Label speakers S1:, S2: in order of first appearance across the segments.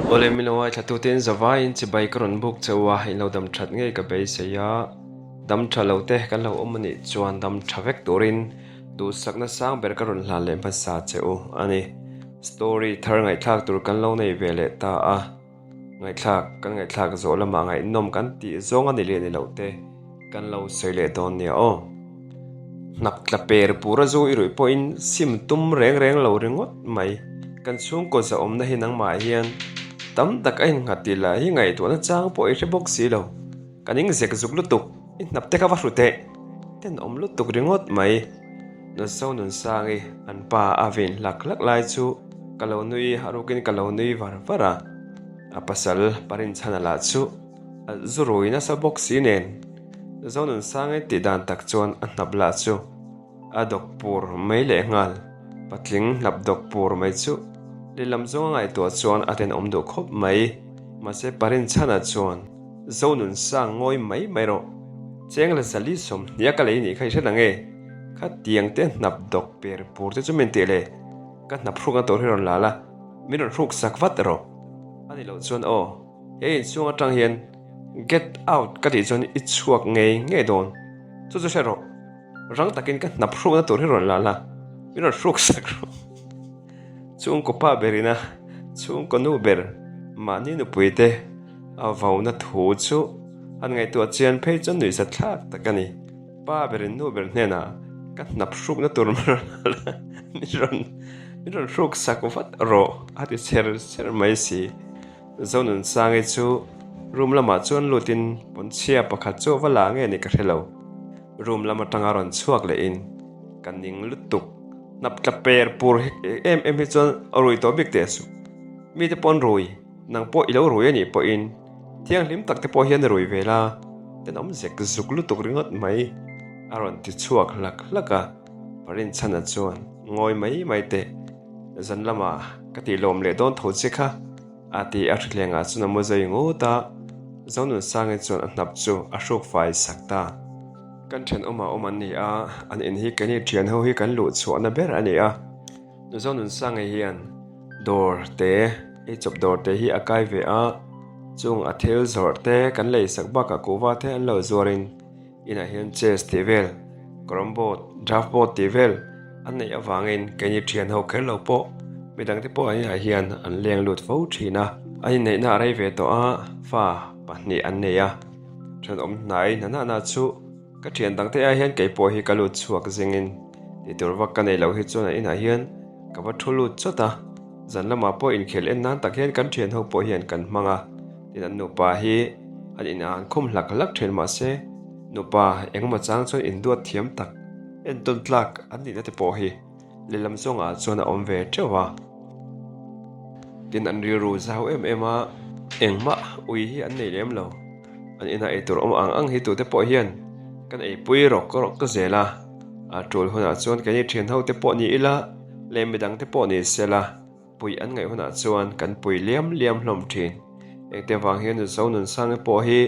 S1: Awle min lo ngaithlatute in zavaiin chibai ka rawn buk cheu a, in lo dam that ngei ka beisei a, dam tha lo te kan lo awm anih chuan dam tha vek turin duhsakna sang ber ka rawn hlan leh hmasa che u a ni. Story thar ngaihthlak tur kan lo nei ve leh ta a. Ngaihthlak kan ngaihthlak zawh lamah ngaihnawm kan tih zawng a ni leh ni loh te kan lo sawi leh dawn nia aw. Hnap tla per pur a zu i ruih pawhin sim tum reng reng lo ringawt mai. Kan chhungkaw zahawmna hi nangmah hian tam tak a innghat tih lah hi ngaihtuahna chang pawh i hre bawk si lo. Ka ning zek zuk lutuk, i hnap te kha va hru teh. Tenawm lutuk ringawt mai. Nunso Nunsangi an pa a vin hlak hlak lai chu ka lo nui a rukin ka lo nui var var a. A pasal Parinchhana lah chu a zu rui nasa bawk si nen Nunso Nunsangi tih dan tak chuan a hnap lah chu a dawk pur mai leh nghal. Patling hnap dawk pur mai chu lehlam zawnga ngaihtuah chuan a tenawm duh khawp mai. Mahse Parinchhana chuan. Zonun sang ngawi mai mai rawh. Cheng la zali sawmhnia ka lei nih kha i hre nang e. Kha tiang te hnap dawk per pur te chu min tih le. Ka hnap hruk na tur hi rawn la la, min rawn hruk sak vat rawh. A ni loh chuan aw, he inchhung atang hian get out ka tih chuan i chhuak ngei ngei dawn. Chu chu hre rawh. Rang takin ka hnap hruk na tur hi rawn la la, min rawn hruk sak rawh. Chhungkaw pa berina chhungkaw nu ber mahni nupui te a vauna thu chu han ngaihtuah chian phei chuan nuihza thlak tak a ni. Pa berin nu ber hnenah ka hnap hrukna tur min rawn min rawn hruk sak vat rawh a ti chher chher mai si. Zonunsangi chu room lamah chuan lutin pawnchhia pakhat chu a va la nge ni ka hre lo. Room lam atanga rawn chhuak lehin ka ning lutuk. Hnap tla per pur em em hi chuan a rui tawh bik teh suh. Mite pawh an rui, nang pawh i lo rui a nih pawhin thianghlim tak te pawh hian a rui ve la, tenawm zek zuk lutuk ringawt mai a rawn ti chhuak hlak hlak a. Parinchhana chuan ngawi mai mai teh, zan lamah ka tih lawm leh dawn tho che kha a ti a, hrihlengah chuan a mu zai ngut a, Zonunsangi chuan a hnap chu a hruk fai sak ta. Kan thenawmah awm an ni a, an in hi keini thian ho hi kan luh chhuahna ber a ni a. Zonunsangi hian dawr te, ei chawp dawr te hi a kai ve a, chung a thil zawrh te kan lei sak bakah kuhva te an lo zuarin inah hian chess tih vel, carrom board, draft board tih vel an neih avangin keini thian ho kher lo pawh midang te pawh an inah hian an leng lut fo thin a. An inneihna a rei ve tawh a, fa pahnih an nei a. Thenawm hnai hna hna hna chu ka thian dang te ai hian kei pawh hi ka lut chhuak zingin tih tur vak ka nei loh hi chuan a inah hian ka va thu lut chawt a, zan lamah pawh inkhel en nan tak hian kan thian ho pawh hian kan hmang a, tin an nupa hi an inah an khum hlak hlak thin mahse nupa engemaw chang chuan induat thiam tak entawn tlak an nihna te pawh hi Lehlam zawngah chuan a awm ve teuh a, tin an rilru zau em em a, engmah ui hi an nei lem lo. An inah eitur awm ang ang hi tute pawh hian kan eipui rawk rawk zel a, a tul hunah chuan keini thian ho te pawh ni ila leh midang te pawh ni sela puih an ngaih hunah chuan kan pui liam liam hlawm thin. Engte vang hian Zonunsangi pawh hi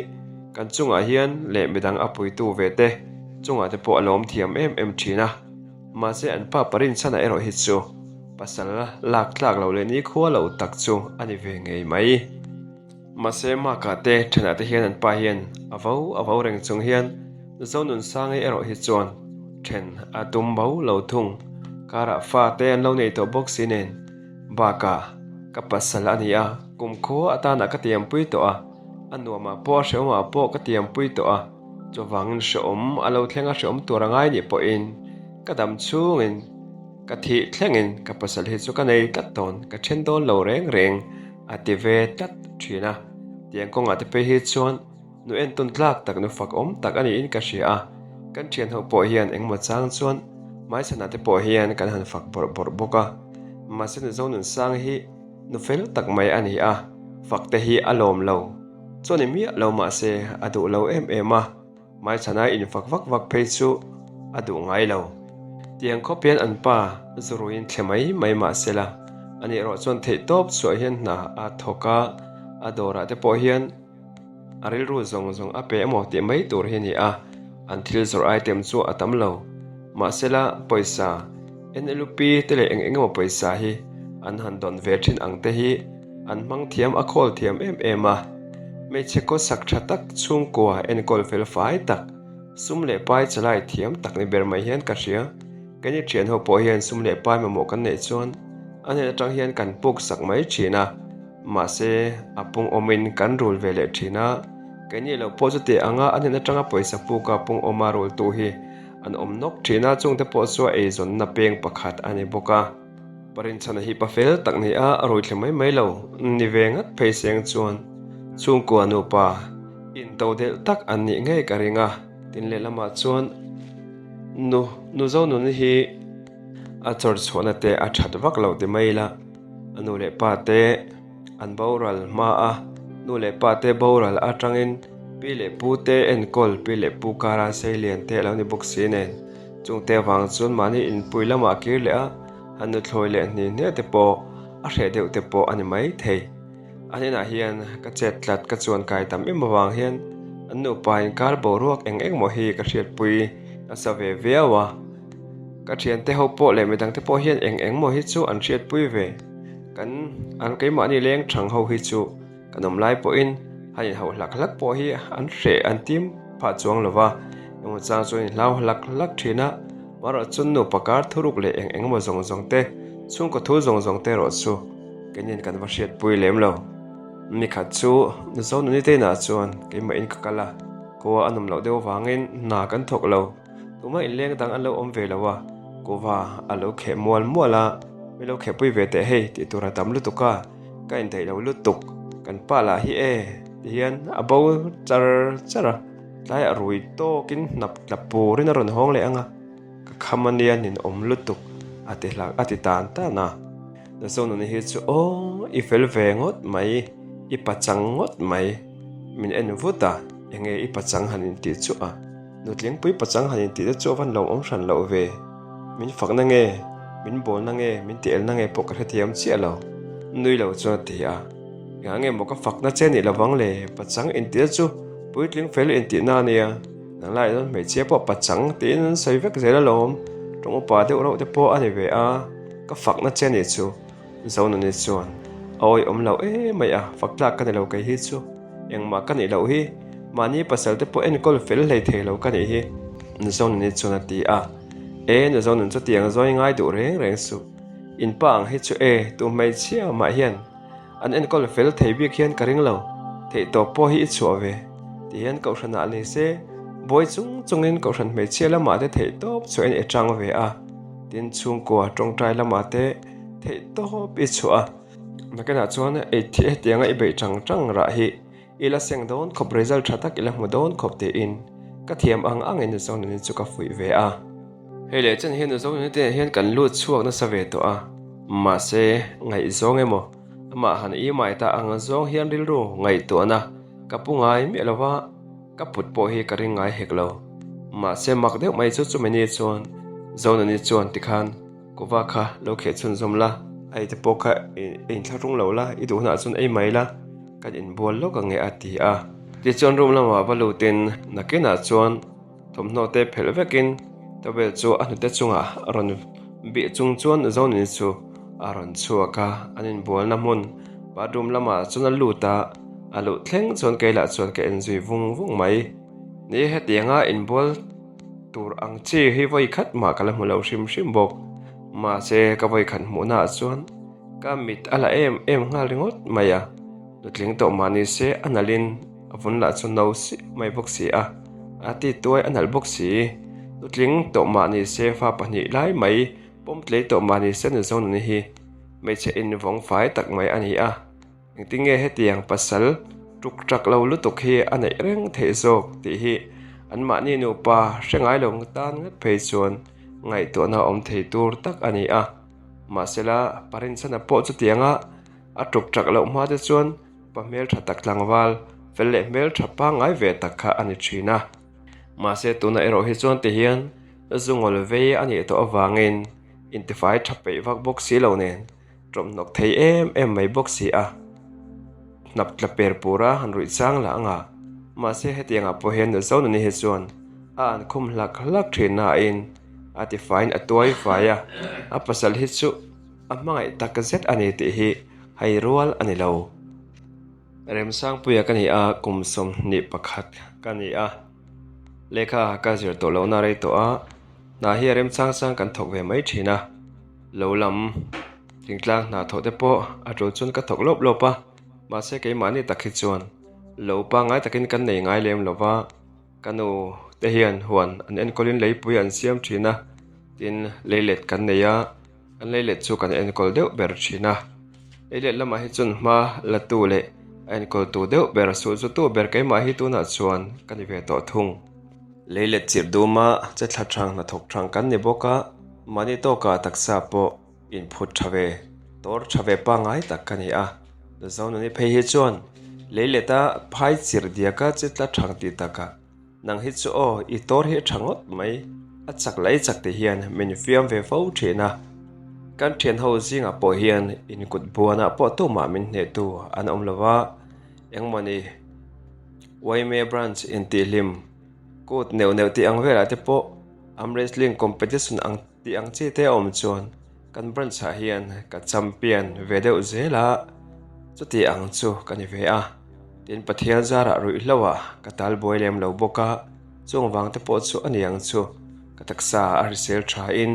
S1: kan chungah hian leh midang a puitu ve te chungah te pawh a lawm thiam em em thin a. Mahse an pa Parinchhana erawh hi chu pasal lak tlak lo leh nikhua lo tak chu a ni ve ngei mai. Mahse Maka te thenah te hian an pa hian a vo a vo reng chung hian Zonunsangi erawh hi chuan then a tum bo lo thung. Karah fa te an lo nei tawh bawk si nen bakah ka pasal a ni a, kumkhua atana ka tiampui tawh a, a nuamah pawh a hrehawmah pawh ka tiampui tawh a. Chuvangin hrehawm a lo thleng a hrehawm tur a ngai nih pawhin ka dam chhungin ka thih thlengin ka pasal hi chu ka nei tlat dawn, ka then dawn lo reng reng a ti ve tlat thin a. Tiang kawngah te phei hi chuan nu entawn tlak tak nu fak awm tak a niin ka hria a, kan thianho pawh hian engmaw chang chuan hmaichhanah te pawh hian kan han fak bawrh bawrh bawk a. Mahse nu Zonunsang hi nu fel tak mai a ni a, fak te hi a lawm lo. Chuan i miah lo mahse a duh lo em em a, hmaichhana infak vak vak phei chu a duh ngai lo. Tiang khawp hian an pa zuruiin thle mai mai mahse la, ani erawh chuan theih tawp chhuah hian hna a thawk a, a dawrah te pawh hian a rilru zawng zawng a pe emaw tih mai tur hi a ni a, an thil zawrh item chu a tam lo. Mahse la pawisa NLUP te leh eng eng emaw pawisa hi an han dawn ve thin ang te hi. An hmang thiam a khawl thiam em em a. Hmeichhe khawsak tha tak chhungkua enkawl fel fai tak, sum leh pai chalai thiam tak ni ber mai hian ka hria. Keini thian ho pawh hian sum leh pai mamawh kan neih chuan a hnen atang hian kan puk sak mai thin a. Mahse, a pung awmin kan rul ve leh thin a. Keini lo pawh chuti anga a hnen atanga pawisa puka pung awma rultu hi an awm nawk thin a, chungte pawh chu a eizawnna peng pakhat a ni bawk a. Parinchhana hi pa fel tak ni a, a rui thle mai mai lo ni ve ngat phei seng chuan chhungkua nupa into delh tak an nih ngei ka ring a. Tin lehlamah chuan nu nu Zonuni hi a chawr chhuahna te a that vak lo ti mai ila, a nu leh pa te an boral hma a, nu leh pa te boral atangin pi leh pu te enkawl pi leh pu kara seilian te a lo ni bawk si nen. Chungte avang chuan mahni inpui lamah a kir leh a, a nuthlawi leh hni hne te pawh a hreh deuh te pawh a ni mai thei. A hnenah hian ka chet tlat ka chuan kai tam em avang hian an nupa inkar boruak eng eng maw hi ka hriatpui nasa ve viau a. Ka thiante ho pawh leh midangte pawh hian eng eng maw hi chu an hriatpui ve. Kan an keimahni leng thang ho hi chu Kan awm lai pawhin han inhauh hlak hlak pawh hi an hreh an tim phah chuang lo va, engmaw chang chuan inhlau hlak hlak thin a, marawh chuan nupa kar thuruk leh eng eng emaw zawng zawng te, chhungkaw thu zawng zawng te erawh chu keini'n kan va hriatpui lem lo. Ni khat chu Zonuni te inah chuan keimahin ka kal a, khua a nawm loh deuh avangin hna kan thawk lo. Tumah inleng dang an lo awm ve lo a, kuva a lo kheh mual mual a, mi lo khehpui ve teh hei tih tur a tam lutuk a. Ka indaih lo lutuk, kan pa lah hi e ti hian a bo char char a, tlaiah rui tawkin hnap tla purin a rawn hawng leh ang a, ka kham a nia nin awm lutuk a ti hlak a ti tan tan a. Nazonuni hi chu aw i fel ve ngawt mai, i pachang ngawt mai, min en vut a, enge i pachang han intih chu a. Nutlingpui pachang han intih te chu a van lawmawm hran loh ve. Min fakna nge, min bawlna nge, min ti elna nge pawh ka hrethiam chiah lo. Nui lo chuan a ti a. Engah nge maw ka fakna che nih lovang le, pachang intih te chu puitling fel intihna a nia. Nang laiah chuan hmeichhia pawh pachang tiin an sawi vek zel alawm. Tawng upa deuh reuh te pawh a ni ve a, ka fakna che nih chu. Zonuni chuan a awihawm loh em mai a, fak tlak ka ni lo kei hi chu. Engmah ka nih loh hi, mahni pasal te pawh enkawl fel hlei thei lo ka nih hi, Nuzonuni chuan a ti a. E, Nuzonun chu tiang zawi ngai duh reng reng suh. In pa ang hi chu e, tu hmeichhia mah hian an enkawl fel thei bik hian ka ring lo, theihtawp pawh hi i chhuah ve, ti hian kohhranah ni se, buai chung chungin kohhran hmeichhia lamah te theihtawp chhuahin i tang ve a, tin chhungkua tawngtai lamah te theihtawp i chhuah a. Nakinah chuan ei thih hetianga i beih chang chang rah hi i la seng dawn khawp result tha tak i la hmu dawn khawp tiin ka thiam ang angin Nuzonuni chu ka fuih ve a. Hei leh chen hian Nuzonuni te hian kan lut chhuak nasa ve tawh a, mahse ngaihzawng emaw amah han i mai ta ang zawng hian rilru ngaihtuahna ka pu ngai miah lo va, ka put pawh hi ka ring ngai hek lo. Mahse mak deuh mai chu chumi ni chuan Zonuni chuan tikhan Kuva kha lo kheh chhunzawm la, a ei te pawh kha i inthlahrung lo la, i duh hunah chuan ei mai la, kan inbual lawk ang e a ti a. Tichuan room lamah va lutin nakinah chuan thawmhnaw te phelh vekin towel chu a hnute chungah a rawn bih chung chuan Zonuni chu a rawn chhuak a, an inbualna hmun bathroom lamah chuan a lut a, a luh thleng chuan kei lah chuan ka enzui vung vung mai. Ni hetianga inbual. Tur ang chi hi vawi khat mah ka la hmu lo hrim hrim bawk. Mahse ka vawi khat hmuhna ah chuan ka mit a la em em nghal ringawt mai a. Nutling tawh mah ni se a nalh in a vun lah chu no si mai bawk si a, a ti tuai a nalh bawk si. Nutling tawh mah ni se fa pahnih lai mai pawm tlei tawh mah ni se Nuzonuni hi hmeichhe invawng fai tak mai a ni a. Engtinge hetiang pasal tuk tak lo lutuk hi a neih reng theih zawk tih hi anmahni nupa hre ngai lo tan ngat phei chuan ngaihtuahna awm thei tur tak a ni a. Mahsela Parinchhana pawh chutianga a tuk tak loh hma te chuan pa hmeltha tak tlangval fel leh hmeltha pangngai ve tak kha a ni thin a. Mahse tunah erawh hi chuan tihian zungawl vei a nih tawh avangin intifai tha peih vak bawk si lo nen Ṭawmhnawk thei em em mai bawk si a, hnap tla per pura han ruih chang lah anga. Mahse hetiangah pawh hian Nuzonuni hi chuan a an khum hlak hlak thin nain a tifaiin a tuai fai a, a pasal hi chu a hmangaih tak zet a ni tih hi. Hai rual a ni lo. Remsangpuia ka ni a, kum 21 ka ni a. Lehkha ka zir tawh lohna rei tawh a, hna hi a remchang chang kan thawk ve mai thin a. Lo lam thingtlang hna thawh te pawh a tul chuan ka thawk lawp lawp a, mahse keimahni tak hi chuan lo pangngai takin kan nei ngai lem lo va. Ka nu te hian huan an enkawlin leipui an siam thin a, tin leilet kan nei a, kan leilet chu kan enkawl deuh ber thin a. Leilet lamah hi chuan hma la tu leh a enkawl tu deuh ber suh zu tu ber keimah hi tunah chuan ka ni ve tawh thung. Leilet chirh duma che thla thang hnathawk thang kan ni bawk a, mahni tawkah taksa pawh inphut tha ve, tawr tha ve pangngai tak ka ni a. Zonuni phei hi chuan leileta phai chirh diaka che tla thang tih takah nang hi chu aw i tawr hi a tha ngawt mai, a chak leh i chak tih hian min fiam ve fo thin a. Kan thian ho zingah pawh hian inkut buanah pawh tumah min hnehtu an awm lo va, engmawni Yma branch intihhlim kut neuh neuh tih ang velah te pawh arm wrestling competition ang Tih ang chi te a awm chuan kan branch ah hian ka champion ve deuh zel a, chuti ang chu ka ni ve a. Tin Pathian zarah ruihhlo ah ka tal buai lem lo bawk a, chung vang te pawh chu a ni ang chu ka taksa a hrisel tha in.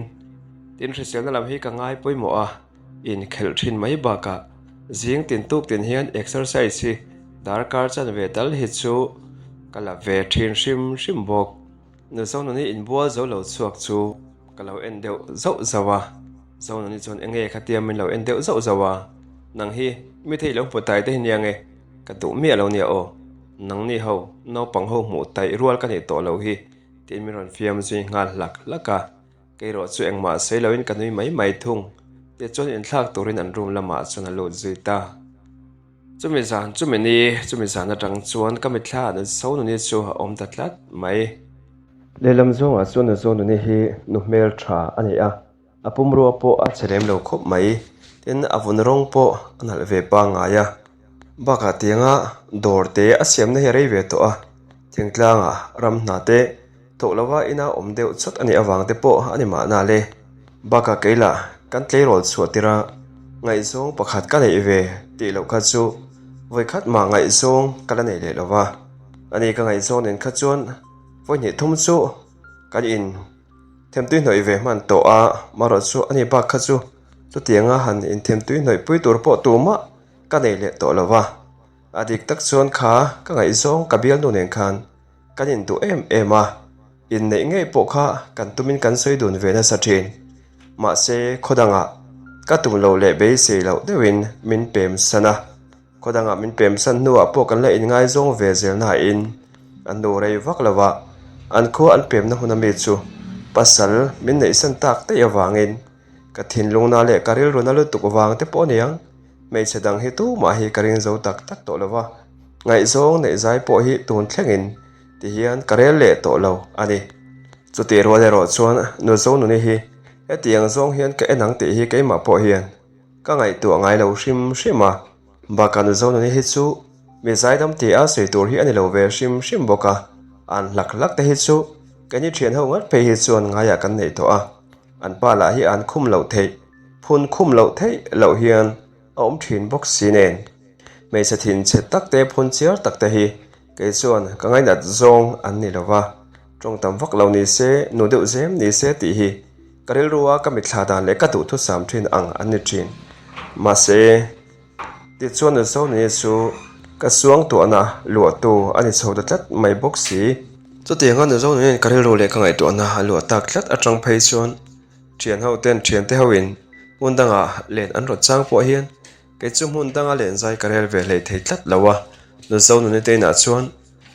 S1: Tin hriselna lam hi ka ngai pawimawh a, inkhelh thin mai bakah zing tin tuk tin hian exercise hi darkar chanve tal hi chu ka la ve thin hrim hrim bawk. Zonuni inbual zo lo chhuak chu ka lo en deuh zauh zauh a, Zonuni chuan enge khatia min lo en deuh zauh zauh a, nang hi mi thei lo hmu tai te hi nia nge ka duh miah lo nia aw, nangni ho naupang ho hmuh taih rual ka nih tawh lo hi tiin min rawn fiam zui nghal hlak hlak a, kei erawh chu engmah sawi loin ka nui mai mai thung, tichuan inthlak turin an room lamah chuan a lut zui ta. Chumi zan, chumi ni, chumi zan atang chuan ka mitthla ah Zonuni chu a awm ta tlat mai. Lehlam zawngah chuan Zonuni hi nu hmel tha a ni a, a pumrua pawh a che lem lo khawp mai. Tin, a vun rawng pawh a nalh ve pangngai a. Bakah tianga dawr te a siamna hi a rei ve tawh a, thingtlangah ram hna te Thawh lova ina awm deuh chawt a nih avang te pawh a ni mahna le. Bakah kei lah kan tleirawl chhuah tir a, ngaihzawng pakhat ka neih ve tih loh kha chu vawikhat mah ngaihzawng ka la nei leh lo va. Ani ka ngaihzawng nen kha chuan vawihnih thum chu kan in themtui hnawih ve hman tawh a, marawh chu ani bak kha chu chutianga han inthemtui hnawih pui tur pawh tumah ka nei leh tawh lo va. A dik tak chuan kha ka ngaihzawng ka bialnu nen khan Kan induh em em a, inneih ngei pawh kha kan tumin kan sawi dun ve nasa thin. Mahse, khaw dangah ka tum loh leh beisei loh deuhin min pem san a. Khaw dangah min pem san hnuah pawh kan la inngaizawng ve zel nain a hnu rei vak lo a, an khua an pemna hun ami chu pasal min neihsan tak daih avangin ka thinlungna leh ka rilruna lutuk vang te pawh aniang hmeichhe dang hi tumah hi ka ring zo tak tak tawh lo va. Ngaihzawng neih zai pawh hi tun thlengin ti hian ka rel leh tawh lo a ni. Chutih rual erawh chuan nu Zonuni hi hetiang zawng hian ka en ang tih hi keimah pawh hian ka ngaihtuah ngai lo hrim hrim a. Bakah nu Zonuni hi chu mi zaidam ti a sawi tur hi a ni lo ve hrim hrim bawk a, an hlak hlak te hi chu keini thian ho ngat phei hi chuan ngaiah kan neih tawh a, an pa lah hi an khum loh theih, phun khum loh theih loh hian a awm thin bawk si nen. Hmeichhe thinchhe tak te phun chiar tak te hi kei chuan ka ngainat zawng an ni lo va, tawng tam vak lo ni se, nu deuh zem ni se tih hi ka rilru a ka mitthla dan leh ka duhthusam thin ang an ni thin. Mahse, tichuan nu Zonuni chu ka suangtuahna luahtu a ni chho ta tlat mai bawk si. Chutianga nu Zonuni'n ka rilru leh ka ngaihtuahna a luah tak tlat atang phei chuan thian ho ten thiante hoin hmun dangah len an rawt chang pawh hian Kei chu hmun danga lenzai ka rel ve hlei thei tlat lo a, Nuzo nuni te inah chuan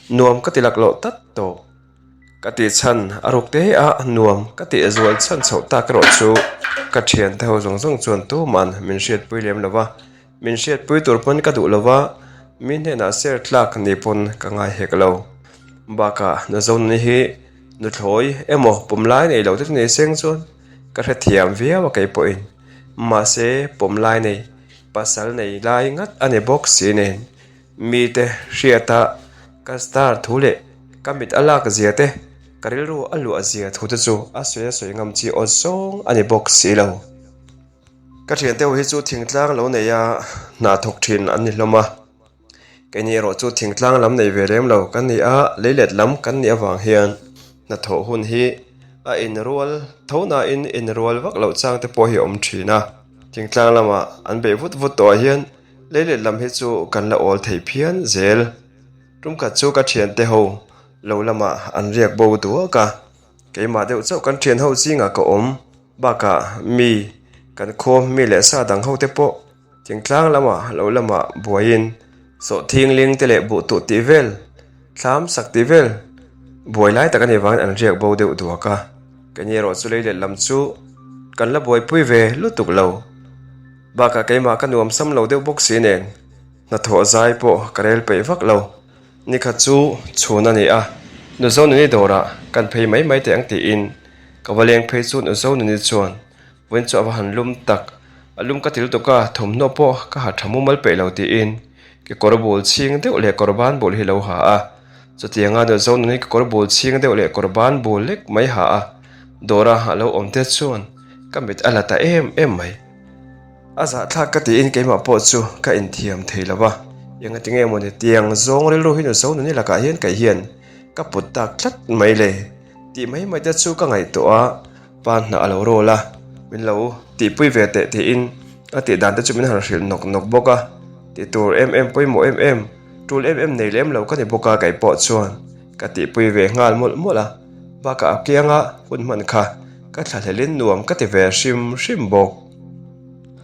S1: nuam ka ti lak loh tlat tawh. Ka tih chhan a ruk te a nuam ka tih zual chhan chhoh tak erawh chu ka thiante ho zawng zawng chuan tuman min hriatpui lem lo va, min hriatpui tur pawn ka duh lo va, mi hnenah ser tlak ni pawn ka ngai hek lo. Bakah Nuzo nuni hi nuthlawi emaw pawmlai nei lo te chu ni seng chuan ka hrethiam viau a kei pawhin. Mahse, pawmlai nei, pasal nei lai ngat a ni bawk si nen, mite hriata ka star thu leh ka mit a lak zia te, ka rilru a luah zia thu te chu a sawi a sawi ngam chi aw zawng a ni bawk si lo. Ka thiante ho hi chu thingtlang lo nei a hna thawk thin an ni hlawm a, keini erawh chu thingtlang lam nei ve lem lo kan ni a, leilet lam kan nih avang hian hnathawh hun hi a inrual tho nain inrual vak loh chang te pawh hi a awm thin a, thingtlang lamah an beih vut vut tawhah hian leilet lam hi chu kan la awl thei phian zel. Tumkhat chu ka thiante ho lo lamah an riak bo duak a. Keimah deuh chauh kan thian ho zingah ka awm bakah mi kan khaw mi leh sa dang ho te pawh thingtlang lamah lo lamah buaiin sawhthing ling te leh buh tuh tih vel thlam sak tih vel buai lai tak a nih vangin an riak bo deuh duak a. Keini erawh chu lei let lam chu kan la buaipui ve lutuk lo bakah keimah ka nuam sam lo deuh bawk si nen hnathawh zai pawh ka rel peih vak lo. Nikhat chu chhun a ni a, Nuzonuni dawrah kan phei mai mai teh ang tiin ka va leng phei chu Nuzonuni chuan vawiin chu a va han lum tak, a lum ka ti lutuk a, thawmhnaw pawh ka ha tha mumal peih lo tiin kekawr bul chhing deuh leh kawr ban bul hi lo ha a. Chutianga Nuzonuni kekawr bul chhing deuh leh kawr ban bul lek mai ha a, dawra a lo awm te chuan ka mit a la ta em em mai. A zahthlak ka tiin keimah pawh chu ka inthiam thei lo va, engati nge mawni tiang zawng rilru hi nuzo nuni lakah hian kei hian ka put tak tlat mai le tih mai mai te chu ka ngaihtuah a, pa hnah a lo rawl a, min lo tihpui ve teh tiin a tih dan te chu min han hrilh nawk nawk bawk a, tih tur em em pawimawh em em, tul em em nei lem lo ka ni bawk a kei pawh chuan ka tihpui ve nghal mawlh mawlh a, bakah a kianga hun hman kha ka thlahlelin nuam ka ti ve hrim hrim bawk.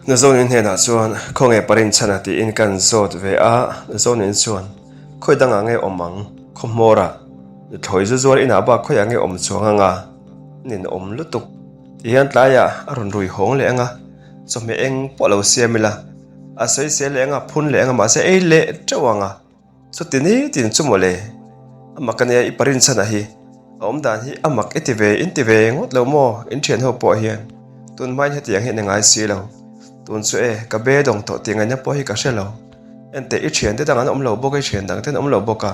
S1: Nazonin hnenah chuan khawnge parin chhan a tiin kan zawt ve a, Nazonin chuan khawi dangah nge awm ang, khaw hmawrah nuthlawi zu zuar inah bak khawiah nge awm chuang anga nin awm lutuk ti hian tlaiah a rawn rui hawng leh anga chawhmeh eng pawh lo siam ila a sawisel leh anga phun leh anga mahse ei leh teuh anga. Chuti ni tin chu mawle, a mak a nia i parin chhan a hi, a awm dan hi a mak i ti ve in ti ve ngawt lo maw in thian ho pawh hian tun hmain hetiang hi a ni ngai si lo, tun chu e ka be dawng tawh tih ngaihna pawh hi ka hre lo, enteh i thian te dang an awm lo bawk a i thian dang ten awm lo bawk a,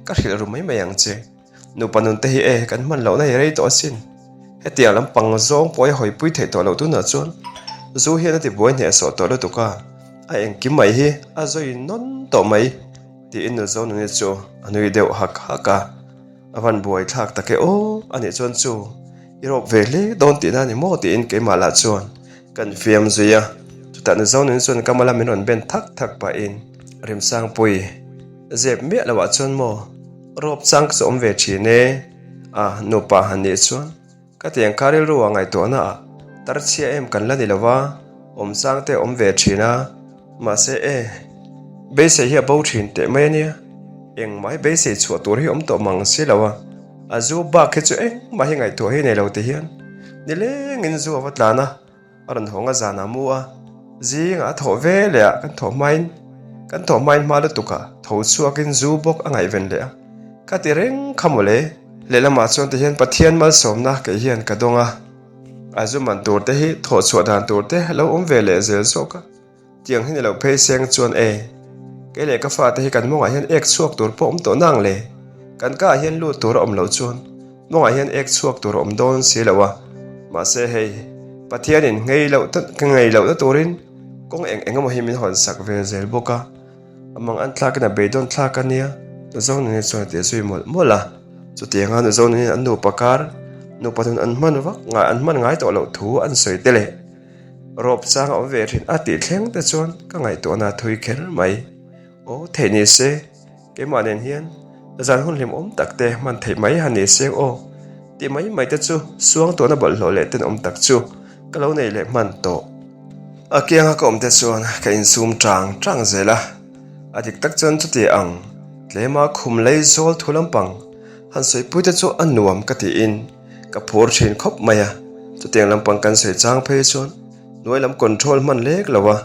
S1: ka hrilh ru mai mai ang che. Nupa nun te hi e kan hman lohna hi rei tawh asin. Hetiang lampang zawng pawh hi hawipui theih tawh loh tunah chuan zu hian a ti buai hnehsawh tawh lutuk a, a engkim mai hi a zawi nawn tawh mai tiin nu Zonuni chu a nui deuh hak hak a. A van buai thlak tak e aw, anih chuan chu i rawp ve hle dawn tihna a ni maw tiin keimah lah chuan kan fiam zui a. Chutah nu Zonuni chuan ka mala min rawn ben thak thak pahin Remsangpui zep miah loh ah chuan maw Rawp chang ka awm ve thin e, a nupa han nih chuan ka tiang kha rilru ah ngaihtuahna ah tar chhia em kan la ni lo va, awm chang te awm ve thin a, mahse e, beisei hi a bo thin teh mai a nia, engmah hi beisei chhuah tur hi awm tawh mang si lo a, a zu bak hi chu engmah hi ngaihtuah hi nei lo ti hian nilengin zu a va tlan a. A rawn hawng a zan a mu a, zingah a thawh ve leh a, kan thawh hmain kan thawh hmain hma lutuk a, tho chhuakin zu bawk a ngaihven leh a, ka ti reng kha mawle. Lehlamah chuan tihian Pathian malsawmna kei hian ka dawng a, a zu man tur te hi thawh chhuah dan tur te lo awm ve leh zel zawk a. Tiang hi ni lo phei seng chuan e, kei leh ka fate hi kan mawngah hian ek chhuak tur pawh awm tawh nang le, kan ka ah hian lut tur a awm loh chuan mawngah hian ek chhuak tur a awm dawn si lo a, mahse hei Pathianin ngei loh ka ngei lohna turin kawng eng eng emaw hi min hawn sak ve zel bawk a, a mang an thlakin a beidawn thlak a nia, Nuzonuni chuan a ti zui mawlh mawlh a, chutianga Nuzonuni an nupa kar nupa nun an hman vak ngai an hman ngai tawh loh thu an sawi te leh. Rawp chang a awm ve thin a tih thleng te chuan ka ngaihtuahna a thui kher mai. Aw theih ni se, keimah nen hian zan hun hlim awm tak te hman theih mai han ni se aw tih mai mai te chu suangtuahna bawlhhlawh leh tenawm tak chu ka lo nei leh hman tawh. A kianga ka awm te chuan ka insum chang chang zel a, a dik tak chuan chuti ang tlema khum lei zawl thu lampang han sawipui te chu a nuam ka tiin, Ka phur thin khawp mai a, chutiang lampang kan sawi chang phei chuan hnuai lam control hman lek lo a,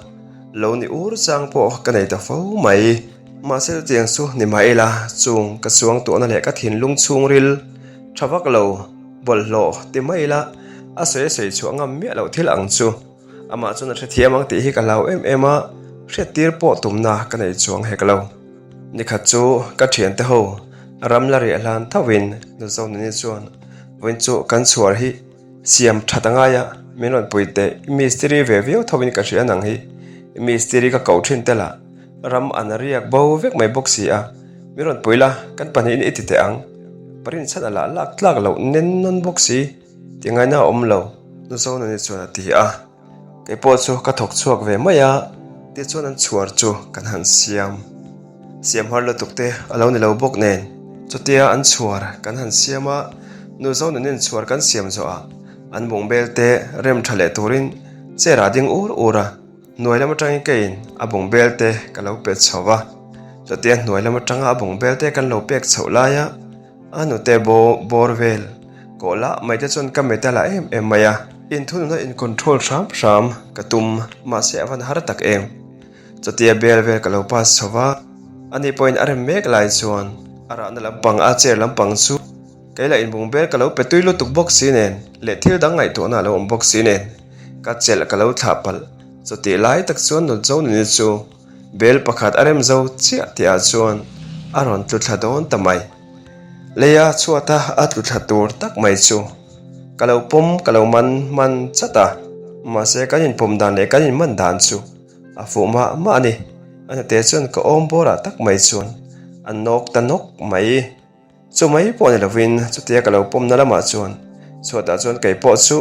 S1: lo ni ur chang pawh ka nei ta fo mai. Mahse chutiang chu ni mah ila chung ka chuang tuahna leh ka thinlung chhungril tha vak lo bawlhhlawh ti mai ila a sawi a sawi chhuah ngam miah loh thil ang chu amah chuan a hrethiam ang tih hi ka hlau em em a, hriattir pawh tumna ka nei chuang hek lo. Nikhat chu ka thiante ho ram la riah hlan tho in Nuzonuni chuan vawiin chu kan chhuar hi siam that a ngai a. Min rawn pui teh, i mistiri ve viau tho in ka hria nang hi. I mistiri ka ko thin tel a, ram an riak bo vek mai bawk si a. Min rawn pui la, kan pahnihin i ti teh ang. Parin chhan a lah lak tlak loh nen nawn bawk si, ti ngaina a awm lo, Nuzonani chuan a ti a. Kei pawh chu ka thawk chhuak ve mai a, tichuan an chhuar chu kan han siam. Siam har lutuk te a lo ni lo bawk nen, chutia an chhuar kan han siam a, nu Zonunin chhuar kan siam zawh ah an bungbel te rem tha leh turin chair ah ding ur ur a, hnuai lam atangin keiin a bungbel te ka lo pe chho va, chutia hnuai lam atanga a bungbel te kan lo pek chhoh laia, A nute bawr vel kawh lah mai te chuan ka metal ah em em mai a, inthununa in control hram hram ka tum mahse a van har tak em. Chutia bel vel ka lo pass chho va, ani pawhin a rem mek lai chuan a rahna lampang a chair lampang chu kei lah inbung bel ka lo pe tui lutuk bawk si nen leh thil dang ngaihtuahna a lo awm bawk si nen ka chelh ka lo thlah palh. Chutih lai tak chuan Nutzo nuni chu Bel pakhat a rem zo chiah tih ah chuan a rawn tlu thla dawn ta mai. Leia chhuata a tlu thla tur tak mai chu ka lo pawm ka lo man man chat a, mahse kan inpawm dan leh kan inman dan chu a fuh mah mah a ni. A hnute chuan ka awm bawrah tak mai chuan a nawk ta nawk mai. Chu mai pawh ni lovin chutia ka lo pawmna lamah chuan chhuatah chuan kei pawh chu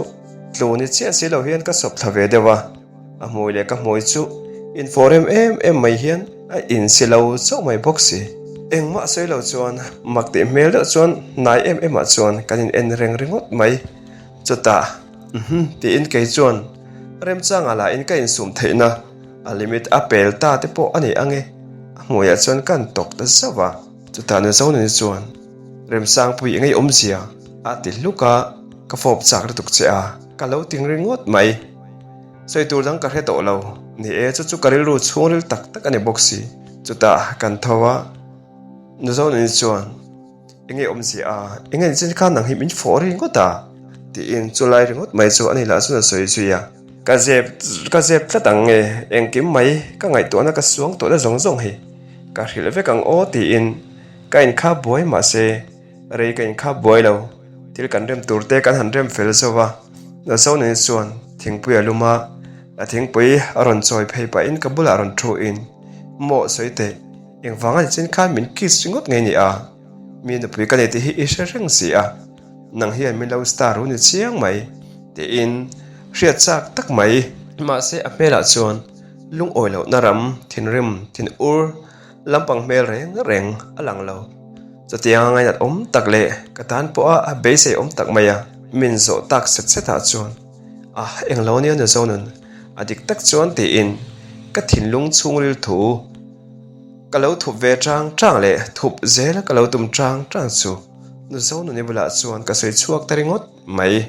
S1: tlu ni chiah si lo hian ka sawp thla ve deuh a, a hmui leh ka hmui chu infawh rem em em mai hian a insi lo chauh mai bawk si. Engmah sawi lo chuan mak tih hmel deuh chuan hnai em em ah chuan kan in en reng ringawt mai. Chutah uhmm tiin kei chuan remchangah lah in ka insum theihna a limit a pel ta te pawh a ni ang e, a hmuiah chuan ka han tawk ta zauh a. Chutah Nuzonani chuan, Remsangpui i ngeiawmzia a ti hluk a, ka fawp chak lutuk che a, ka lo ting ringawt mai. Sawi tur dang ka hre tawh lo, ni e chu chu ka rilru chhungril tak tak a ni bawk si. Chutah kan tho a, Nuzonani chuan, I ngeiawmzia a, i ngeinchin khan nang hi min fawh ringawt a, tiin chulai ringawt mai chu ani lah chuan a sawi zui a. Ka zep ka zep tlat ang nge, engkim mai ka ngaihtuahna ka suang tawhna zawng zawng hi ka hrilh vek ang aw tiin ka inkhap buai mahse rei ka inkhap buai lo, thil kan rem tur te kan han rem fel zo va, Nazonin chuan thingpui a lum a, a thingpui a rawn chawi phei pahin ka bulah rawn thu in maw sawi teh, engvanga nichin khan min kiss ringawt ngei ni a, mi nupui ka nei tih hi i hre reng si a. Nang hian min lo star u ni chiang mai tiin hriat chak tak mai. Mahse a hmelah chuan lungawi lohna ram thinrim thin ur lampang hmel reng reng a lang lo. Chutianga ngainat awm tak leh ka tan pawha a beisei awm tak mai a min zawh tak set set ah chuan ah englo nia nu Zonun a dik tak chuan tiin ka thinlung chhungril thu ka lo thup ve chang chang leh thup zel ka lo tum chang chang chu. Nuzonuni bulah chuan ka sawi chhuak ta ringawt mai.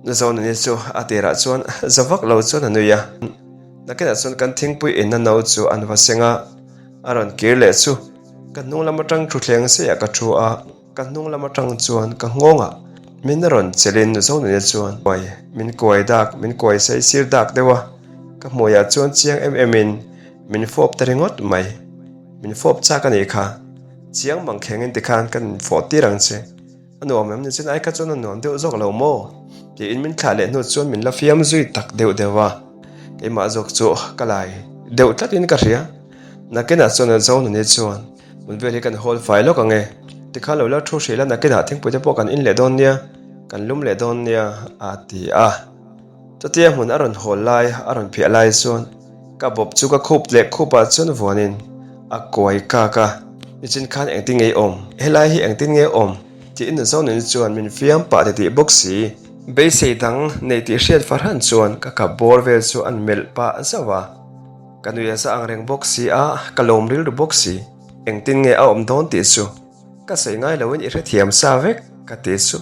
S1: Nuzonuni chu a tirah chuan za vak lo chuan a nui a. Nakinah chuan kan thingpui inna no chu an va seng a, a rawn kir leh chu ka hnung lam atang thuthleng seiah ka thu a, ka hnung lam atang chuan ka nghawngah min rawn chelhin Nuzonuni chuan kuai min kuai dak min kuai sei sir dak deuh a, ka hmuiah chuan chiang em em in min fawp ta ringawt mai. Min fawp chak a nih kha. Chiang mang kheng in tikhan kan infawh tir ang che. A nuam em ni chin ai kha chuan a nuam deuh zawk lo maw? Tiin min thlah leh hnu chuan min la fiam zui tak deuh deuh a. Keimah zawk chu ka lai deuh tlat in ka hria. Nakinah chuan a zo nuni chuan hmun vel hi kan hawl fai lawk ang e. Tikhan lo la thu hrih la nakinah thingpui te pawh kan in leh dawn nia, kan lum leh dawn nia a ti a. Chutia hmun a rawn hawl lai a rawn phiah lai chuan ka bawp chu ka khup leh khupah chuan vuanin a kuai kak a, nichin khan engtin nge i awm? Helai hi engtin nge awm? tiin Zonuni chuan min fiam pah titih bawk si. Beisei dang nei tih hriat fahran chuan ka kap bawr vel chu an melh pah zauh a, ka nui a za ang reng bawk si a, ka lawm rilru bawk si. Engtin nge a awm dawn tih chu ka sawi ngai loin i hrethiam sa vek ka ti chu.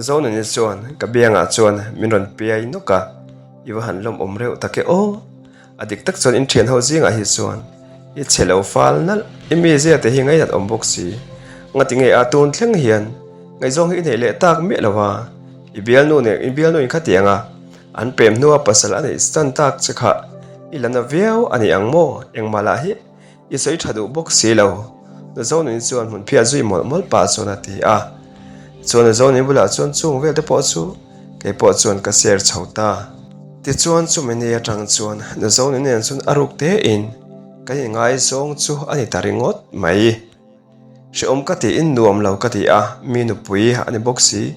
S1: Zonuni chuan ka biangah chuan min rawn piai nawk a, i va han lawm awm reuh tak e aw. A dik tak chuan in thian ho zingah hi chuan i chhe lo fal nalh, i mizia te hi ngainat awm bawk si. Ngati nge a tun thleng hian ngaihzawng hi i neih leh tak miah lo a, i bialnu nen i bialnu in khatiang a, an pem hnua pasal a neih chan tak che kha i la na viau a ni ang maw engmah lah hi I sawi tha duh bawk si lo. Nuzonuni chuan hmun phiah zui mawlh mawlh pah chuan a ti a. Chuan Nuzonuni bulah chuan chung vel te pawh chu Kei pawh chuan ka share chho ta. Tichuan chumi ni atang chuan Nuzoni nen chuan a ruk tein kan inngaizawng chu a ni ta ringawt mai. Hrehawm ka tiin nuam lo ka ti a, mi nupui a ni bawk si.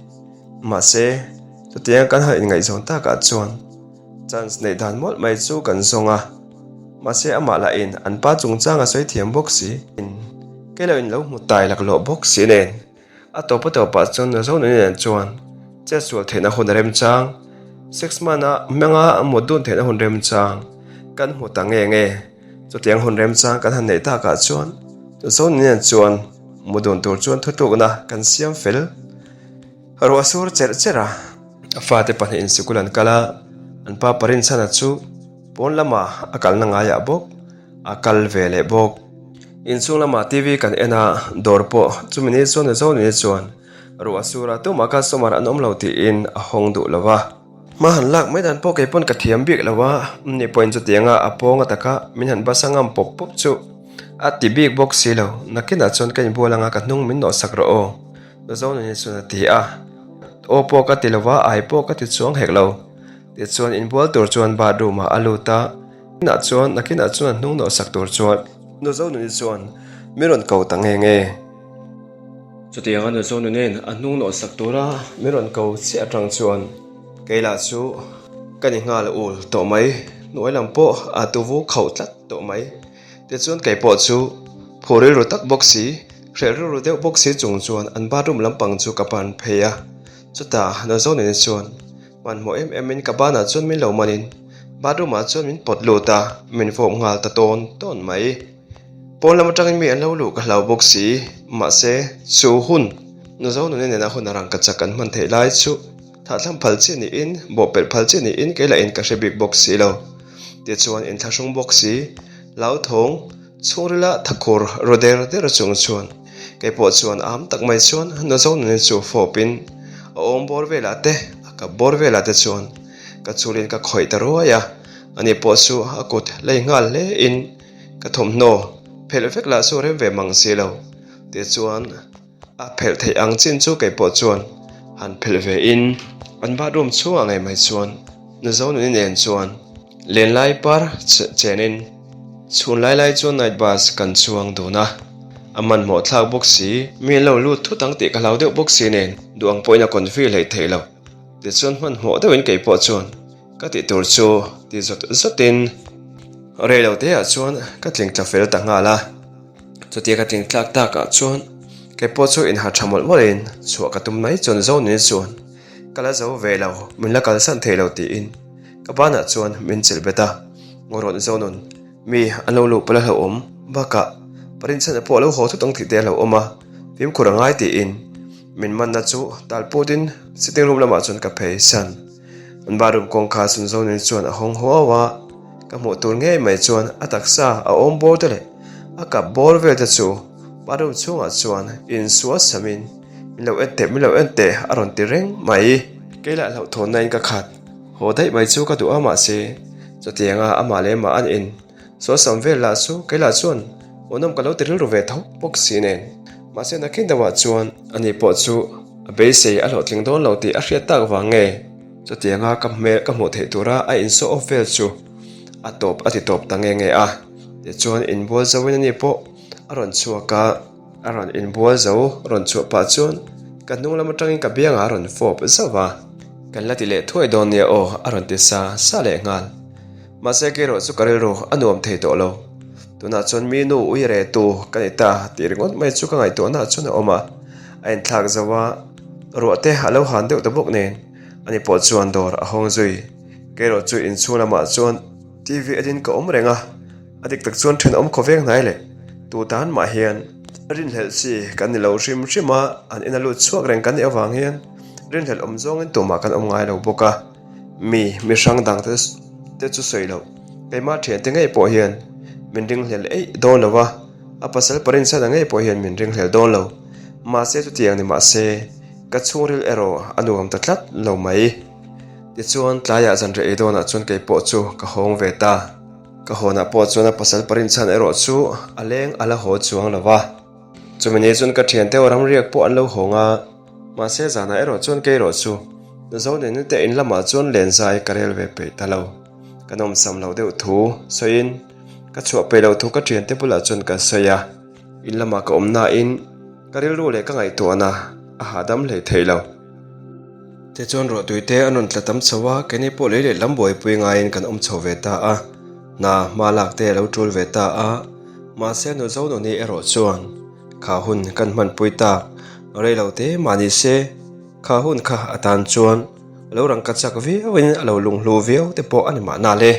S1: Mahse, chutianga kan han inngaihzawn takah chuan chance neih dan mawlh mai chu kan zawng a. Mahse, amah lahin an pa chungchang a sawi thiam bawk si. Kei lo in lo hmu tai laklawh bawk si nen. A tawpa tawpah chuan Nazawna nen chuan chetsual theihna hun a remchang, sex hmana hmanga mut dun theihna hun remchang kan hmu ta nge nge. Chutiang hun remchang kan han neih takah chuan Nazawna nen chuan mu dun tur chuan thutlukna kan siam fel. Ruah sur cherh cherh a, a fate pahnihin sikul an kal a, an pa Parinchhana chu pawn lamah a kalna ngaiah bawk. A kal ve leh bawk. Inchhung lamah TV kan en a, dawr pawh chumi ni chuan Mizo ni chuan ruah sur a tumah customer an awm lo tiin a hawng duh lo a. Hma han lak mai dan pawh kei pawn ka thiam bik lo a, ni pawhin chutianga a pawng a taka min han basa ngam pawp pawp chu a ti bik bawk si lo. Nakinah chuan ka inbual anga ka hnung min nawhsak rawh aw, Mizo ni chuan a ti a. Aw pawh ka ti lo a, ai pawh ka ti chuang hek lo. Tichuan inbual tur chuan bathroom ah a lut a. Nakinah chuan nakinah chuan a hnung nawhsak tur chuan Nuzonuni chuan min rawn ko ta nge nge. Chutianga Nuzonuni'n a hnung nawhsak tura min rawn ko chiah atang chuan kei lah chu ka ni nghal ul tawh mai, hnuai lam pawh a tuvu khauh tlat tawh mai. Tichuan kei pawh chu phu rilru tak bawk si, hreh rilru deuh bawk si chung chuan an bathroom lampang chu ka pan phei a. Chutah Nuzonuni chuan Hmanhmawh em em in ka banah chuan min lo man in bathroom ah chuan min pawt lut a, min fawp nghal ta tawn tawn mai. Pawn lam atangin mi an lo luh ka hlau bawk si, mahse chu hun Nuzo nune nena hun a rangka chak kan hman theih lai chu thahthlâm phal chi niin bawhpelh phal chi niin kei lah in ka hre bik bawk si lo. Tichuan inthlahrung bawk si, hlauthawng chhungrila thakhur ru der der chung chuan Kei pawh chuan am tak mai chuan Nazo nuni chu fawp in a awm bawr velah te, a kap bawr velah te chuan ka chulin ka khawih ta ruai a, ani pawh chu a kut lei nghal hle in ka thawmhnaw phelh vek lah chu rem ve mang si lo. Tichuan a phelh theih ang chin chu kei pawh chuan han phelh ve in an bathroom chhungah ngei mai chuan Nazo nuni nen chuan Lenlai par chenin chhun lai lai chuan night bus kan chuang dun a, a hmanhmawh thlak bawk si, mi an lo lut thut ang tih ka hlau deuh bawk si nen duh ang pawhin a confi hleih theih lo. Tichuan hmanhmawh deuhin kei pawh chuan ka tih tur chu ti zawt zawtin rei lo te ah chuan ka tling tla fel ta nghal a, chutia ka tling tlak takah chuan kei pawh chu inha tha mawlh mawlhin chhuah ka tum mai chuan Zonuni chuan ka la zo ve lo, min la kalsan thei lo tiin Ka banah chuan min chelh bet a, Ngawrawn Zonun, mi an lo luh palh a hlauhawm, bakah Parinchhana pawh a lo haw thut ang tih te a hlauhawm a, fimkhur a ngai tiin min manna chu tal putin sitting room lamah chuan ka phei san. An bathroom kawngka chun Zonun chuan a hawng huau a, ka hmuh tur ngei mai chuan a taksa a awm bawr te leh a kap bawr vel te chu bathroom chhungah chuan insual samin min lo en teh min lo en teh a rawn ti reng mai. Kei lah hlauhthawnna in ka khat. Haw daih mai chu ka duh a mahse chutianga amah leh amah an in sawsam vel lah chu kei lah chuan hmuhnawm ka lo ti rilru ve tho bawk si nen. Mahse nakin deuhah chuan ani pawh chu a beisei a hlawhtling dawn lo tih a hriat tak vang nge chutianga ka hmel ka hmuh theih tura a in saw off vel chu a tawp a ti tawp ta nge nge a. Tichuan inbual zoin ani pawh a rawn chhuak a. A rawn inbual zo rawn chhuah pah chuan ka hnung lam atangin ka biangah a rawn fawp zauh a. Kan la ti leh thuai dawn nia aw a rawn ti sa sa leh nghal. Mahse kerawh chu ka rilru a nuam thei tawh lo. Tunah chuan mi nu ui re tu ka ni ta tih ringawt mai chu ka ngaihtuahnaah chuan a awm a. A inthlak zo a, ruah te a lo han deuh ta bawk nen ani pawh chuan dawr a hawng zui. Kerawh chu inchhung lamah chuan TV enin ka awm reng a. A dik tak chuan thenawm khawveng hnai leh tu tan mah hian rinhlelh chi kan ni lo hrim hrim a, an ina lut chhuak reng kan nih avang hian rinhlelh awm zawngin tumah kan awm ngai lo bawk a, mi mi hrang dang te te chu sawi loh keimah thiante ngei pawh hian min ringhlel eih dawn lo a, a pasal parinchhana ngei pawh hian min ringhlel dawn lo, mahse chutiang ni mahse ka chhungril erawh a nuam ta tlat lo mai. Tichuan tlaiah zanriah ei dawnah chuan kei pawh chu ka hawng ve ta. Ka hawnah pawh chuan a pasal parinchhan erawh chu a leng a la haw chuang lo va. Chumi ni chuan ka thiante aw ramriak pawh an lo hawng a, mahse zanah erawh chuan kei erawh chu Nuzoneni te in lamah chuan lenzai ka rel ve peih ta lo. Ka nawmsam loh deuh thu sawiin ka chhuah peih loh thu ka thiante bulah chuan ka sawi a. In lamah ka awm nain ka rilru leh ka ngaihtuahna a hahdam hlei thei lo. Tichuan ruahtui te an rawn tla tam chho a, keini pawh lei leh lam buaipui ngaiin kan awm chho ve ta a. Hna hma lak te a lo tul ve ta a, mahse nu Zonuni erawh chuan kha hun kan hmanpui tak rei lo te mah ni se kha hun kha a tan chuan a lo rangka chak viauin a lo lunghlu viau te pawh a ni mahna le.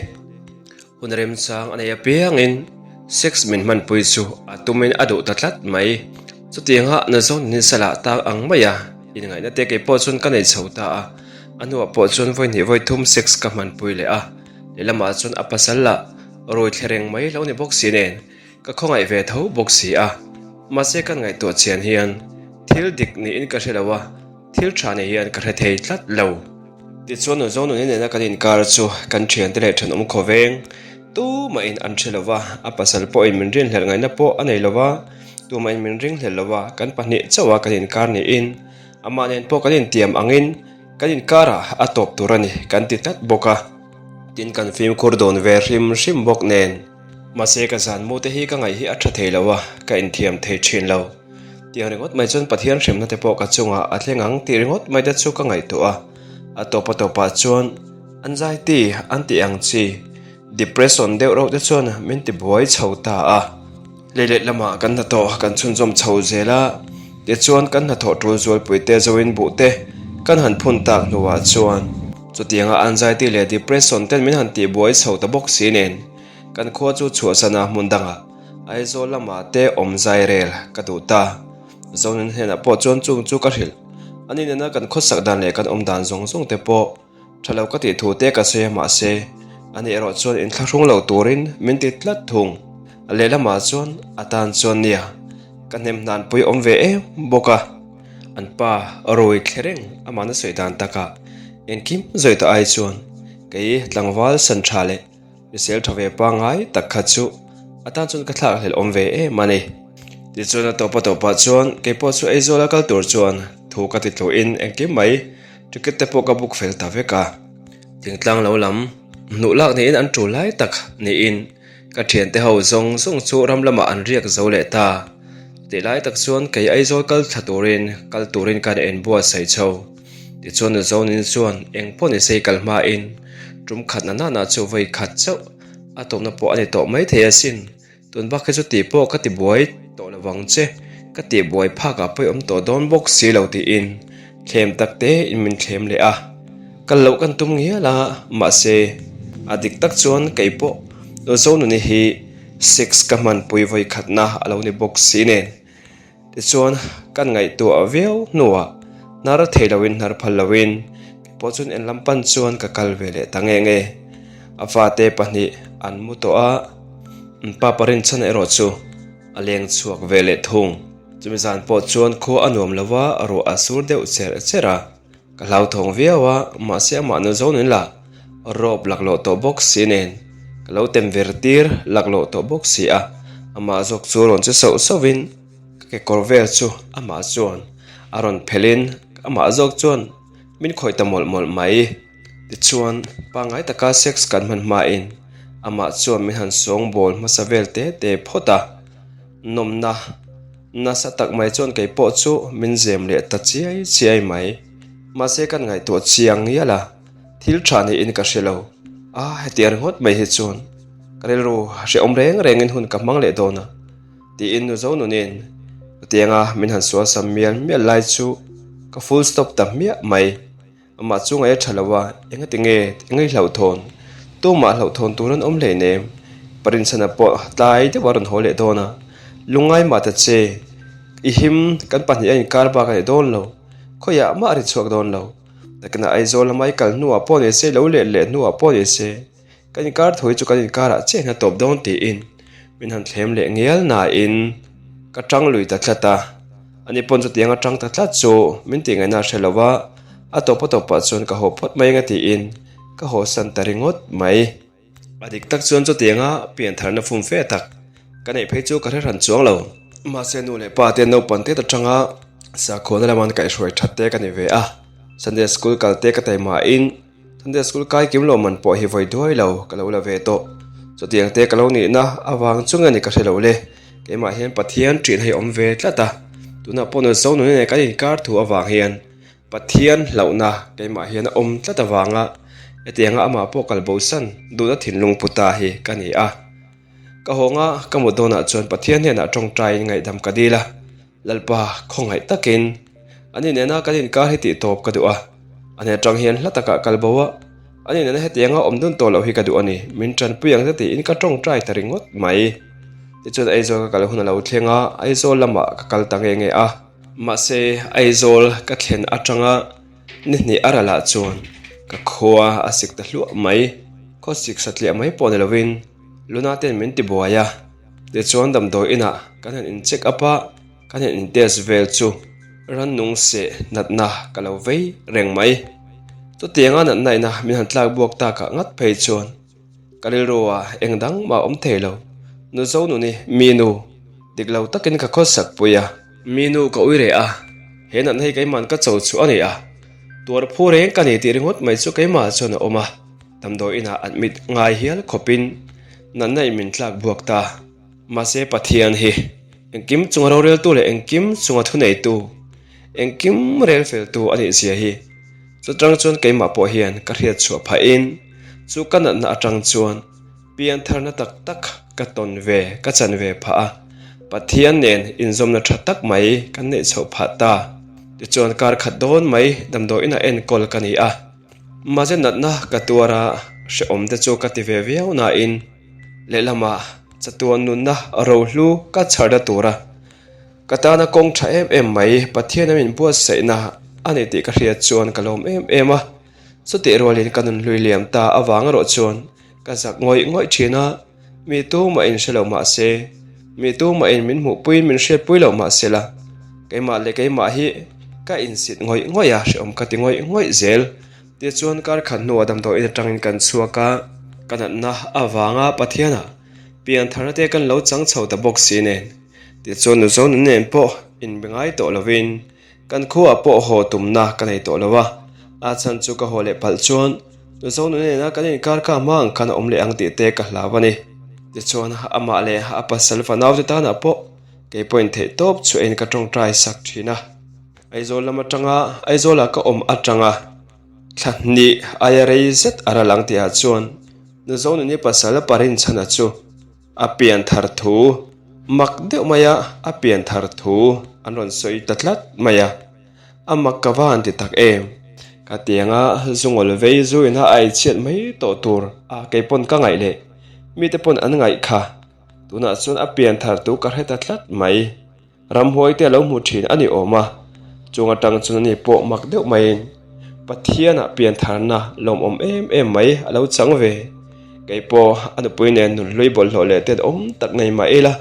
S1: Hun remchang a nei apiangin sex min hmanpui chu a tumin a duh ta tlat mai. Chutianga nu Zonuni salah tak ang maia inngaihna te kei pawh chuan ka nei chho ta a, a hnuah pawh chuan vawi hnih vawi thum sex ka hmanpui leh a. Lehlamah chuan a pasal lah rawi thle reng mai lo ni bawk si nen ka khawngaih ve tho bawk si a. Mahse kan ngaihtuah chian hian thil dik niin ka hre lo a, thil tha ni hian ka hre thei tlat lo. Tichuan nu Zonuni nena kan inkar chu kan thiante leh thenawm khawveng tumahin an hre lo va, a pasal pawhin min rinhlelh ngaihna pawh a nei lo va, tumahin min ringhlelh lo va, kan pahnih chauh a kan inkar niin amah nen pawh kan intiam angin Kan inkarah a tawp tur a ni kan ti tlat bawk a, tin kan fimkhur dawn ve hrim hrim bawk nen. Mahse ka zan mu te hi ka ngaih hi a tha thei lo a, ka inthiam thei thin lo. Tiang ringawt mai chuan Pathian hremna te pawh ka chungah a thleng ang tih ringawt mai te chu ka ngaihtuah a, a tawp a tawpah chuan anxiety an tih ang chi depression deuh reuh te chuan min ti buai chho ta a. Lei leh lamah kan hnathawh kan chhunzawm chho zel a, tichuan kan hnathawh tul zualpui te zoin buh te kan han phun tak hnuah chuan chutianga anxiety leh depression ten min han tihbuai chho ta bawk si nen kan khua chu chhuahsan a hmun dangah Aizawl lamah te awm zai rel ka duh ta. Zonin hnenah pawh chuan chung chu ka hrilh. Ani nena kan khawsak dan leh kan awm dan zawng zawng te pawh Tha lo ka tih thu te ka sawi a mahse ani erawh chuan inthlahrung lo turin min ti tlat thung. A lehlamah chuan a tan chuan nia ka hnem hnan pui awm ve em bawk a. An pa rui thle reng amahna sawi dan takah engkim zawi ta ai chuan kei tlangval san tha leh Hrisel tha ve pangngai tak kha chu a tan chuan ka thlak hlelh awm ve em a ni. Tichuan a tawpa tawpah chuan keipawh chu Aizawl a kal tur chuan thu ka ti tluhin engkim mai ticket te pawh ka book fel ta vek a. Thingtlang lo lam hnuh lak niin an tul lai tak niin ka thiante ho zawng zawng chu ram lamah an riak zo leh ta. Tih lai tak chuan kei Aizawl kal thla turin kal turin ka en buatsaih chho. Tichuan nu Zonin chuan eng pawh ni sei kal hmain tum khat na nana chu vawi khat chauh a tawpna pawh a ni tawh mai thei asin. Tun bak hi chu tih pawh ka ti buai tawh lo vang che, ka tih buai phakah pawh i awm tawh dawn bawk si lo tiin thlem tak te in min thlem leh a. Kal loh kan tum ngial a, mahse a dik tak chuan kei pawh nu Zonuni hi sex ka hmanpui vawi khatna a lo ni bawk si nen. Tichuan, kan ngaihtuah viau hnuah hnar thei loin hnar phal loin keipawh chuan en lam pan chuan ka kal ve leh ta nge nge. A fate pahnih an mu tawh a, an pa parinchhan erawh chu a leng chhuak ve leh thung. Chumi zan pawh chuan khua a nuam lo va, ruah a sur deuh cherh cherh a. Ka hlauthawng viau a, mahse amah nu zo nen lah rawp laklawh tawh bawk si nen ka lo tem ver tir laklawh tawh bawk si a, amah zawk chu rawn che sauh sauhin ka kekawr vel chu amah chuan a rawn phelhin amah zawk chuan min khawih ta mawlh mawlh mai. Tichuan pangngai taka sex kan hman hmain amah chuan min han sawngbawl hmasa vel te te phawt a, nawmna Nasa tak mai chuan kei pawh chu min zem leh ta chiai chiai mai. Mahse kan ngaihtuah chiang ngial a, thil tha niin ka hre lo. A, hetiang ringawt mai hi chuan ka rilru hrehawm reng rengin hun ka hmang leh dawn a, tiin nu zo nunin chutianga min han sualsam mial mial lai chu ka full stop ta hmiah mai. Amah chu ngaih a tha lo a, engati nge eng i hlauhthawn? Tumah hlauhthawn tur an awm hleinem. Parinchhana pawh tlai deuh a rawn haw leh dawn a, Lungngai mah ta che, i him kan pahnih a inkar bak a ni dawn lo, khawiah mah a ri chhuak dawn lo. Nakinah Aizawl lama i kal hnuah pawh ni se, lo leh leh hnuah pawh ni se, kan inkar thawi chu kan inkarah chiah a tawp dawn tiin min han thlem leh ngial nain ka tang lui ta tlat a. Ani pawn chutiang a tang ta tlat chu min tih ngaihna a hre lo va, a tawp a tawpah chuan ka haw phawt mai anga tiin ka haw san ta ringawt mai. A dik tak chuan chutianga piantharna fum fe tak ka neih phei chu ka hre hran chuang lo. Mahse nu leh pa te naupang tet atanga sakhuana lama an kaihhruai that te ka ni ve a. Sunday School kal te ka taimahin Sunday School kai kim lo man pawh hi vawi duai lo ka lo la ve tawh. Chutiang te ka lo nihna avang chu nge ni ka hre lo le. Keimah hian Pathian ṭihna hi a awm ve tlat a, tunah pawh Nuzo nuna nen kan inkar thu avang hian Pathian hlauhna keimah hian a awm tlat avanga hetianga amah pawh kal bosan duhna thinlung pu ta hi ka ni a. Ka hawnga ka mut dawnah chuan Pathian hnenah tawngtaiin ngaihdam ka dil a, Lalpa khawngaih takin ani nena kan inkar hi tih tawp ka duh a, ani atang hian hla takah kal bo a, ani nena hetianga awm dun tawh loh hi ka duh a ni, min tanpui ang te tiin ka tawngtai ta ringawt mai. Tichuan Aizawl ka kal hun a lo thleng a, Aizawl lamah ka kal ta nge nge a. Mahse, Aizawl ka thlen atanga ni hnih a ralah chuan ka khua a sik ta hluah mai. Khaw sik satliah mai pawh ni lovin Luna ten min ti buai a, tichuan damdawi inah kan han in check up a, kan han in test vel chu rannung seh natna ka lo vei reng mai. Chutianga natna ina min han tlak buak takah ngat phei chuan Ka rilru a eng dang mah awm thei lo. Nu zo nuni, mi nu, dik lo takin ka khawsak pui a. Mi nu ka ui reh a, he natna hi keimahn ka cho chu a ni a. Tuar phu reng ka ni tih ringawt mai chu keimah chuan a awm a. Damdawi inah admit ngai hial khawpin natna in min tlak buak ta. Mahse Pathian hi engkim chunga roreltu leh engkim chunga thuneitu, engkim relfeltu a nih zia hi. Chutang chuan keimah pawh hian ka hriat chhuah phahin chu ka natna atang chuan pian tharna tak tak ka tawn ve, ka chan ve phah a, Pathian nen inzawmna tha tak mai kan neih chhoh phah ta. Tichuan kar khat dawn mai damdawi inah enkawl ka ni a, mahse natna ka tuar a, hrehawm te chu ka ti ve viau nain lehlamah chatuan nunna rohlu ka chharna tura Ka tana kawng tha em em mai, Pathian a min buatsaihna a ni tih ka hriat chuan ka lawm em em a. Chutih rualin ka nun hlui liam ta avang erawh chuan ka zak ngawih ngawih thin a, mi tumah in hre lo mah se, mi tumah in min hmuhpuiin min hriatpui lo mah se la, keimah leh keimah hi ka insit ngawih ngawih a, hrehawm ka ti ngawih ngawih zel. Tichuan kar khat hnuah damdawiin atangin kan chhuak a, ka natna avanga Pathiana pian tharna te kan lo chang chho ta bawk si nen. Tichuan nu zo nun nen pawh inbe ngai tawh lovin kan khuaah pawh haw tumna ka nei tawh lo a, a chhan chu ka haw leh palh chuan nu zo nun nena kan inkar kha hma ang khan a awm leh ang tih te ka hlau a ni. Tichuan amah leh a pasal fanaute tanah pawh kei pawhin theih tawp chhuahin ka tawngtai sak thin a. Aizawl lam atanga Aizawlah ka awm atanga thla hnih aia rei zet a ral ang tihah chuan nu zo nuni pasal Parinchhana chu A pian thar thu, mak deuh maia a pian thar thu an rawn sawi ta tlat mai a, a mak ka va han ti tak em? Ka tianga zungawl vei zuina a eichhiat mai tawh tur a kei pawn ka ngaih leh mite pawn an ngaih kha, tunah chuan a pian thar thu ka hre ta tlat mai. Ramhuai te a lo hmu thin a ni awm a, chung atang chuan ani pawh mak deuh maiin Pathianah piantharna lawmawm em em mai a lo chang ve. Kei pawh a nupui nen nunhlui bawlhhlawh leh tet awm tak nei mah ila,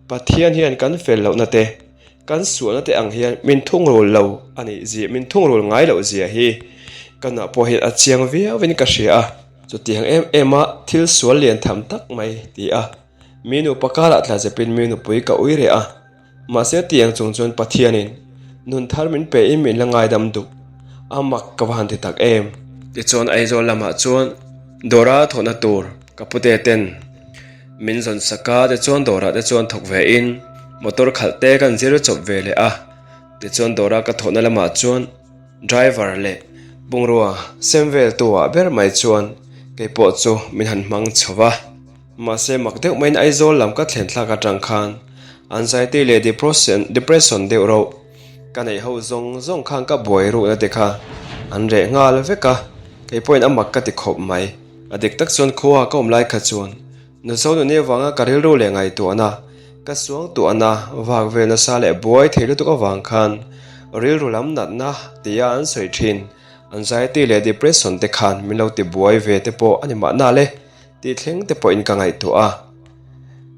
S1: Pathian hian kan fel lohna te, kan sualna te ang hian min thungrul lo a nih zia, min thungrul ngai loh zia hi ka nunah pawh hian a chiang viauin ka hria a. Chutiang em em a thil sual lian tham tak mai ti a. Mi nupa karah tla zepin mi nupui ka ui reh a, mahse tiang chung chuan Pathianin nun thar min pe in min la ngaidam duh a mak ka va han ti tak em. Tichuan Aizawl lamah chuan dawra thawhna tur ka pute ten min zawn sak a, tichuan dawrah te chuan thawk ve in motor khalh te kan zir chawp ve leh a, tichuan dawra ka thawhna lamah chuan driver leh bungrua sem vel tu ah ber mai chuan keipawh chu min han hmang chho va. Mahse mak deuh maiin Aizawl lam ka thlen thlak atang khan anxiety leh depression deuh rauh ka neih ho zawng zawng khan ka buai ruhna te kha an reh nghal vek a, kei pawhin a mak ka ti khawp mai. A dik tak chuan khua ka awm lai kha chuan Nuzo nuni avanga ka rilru leh ngaihtuahna ka suangtuahna vak vel nasa leh buai thei lutuk avang khan rilru lam natna tia an sawi thin anxiety leh depression te khan min lo ti buai ve te pawh a ni mahna le. Tih thleng te pawhin ka ngaihtuah a,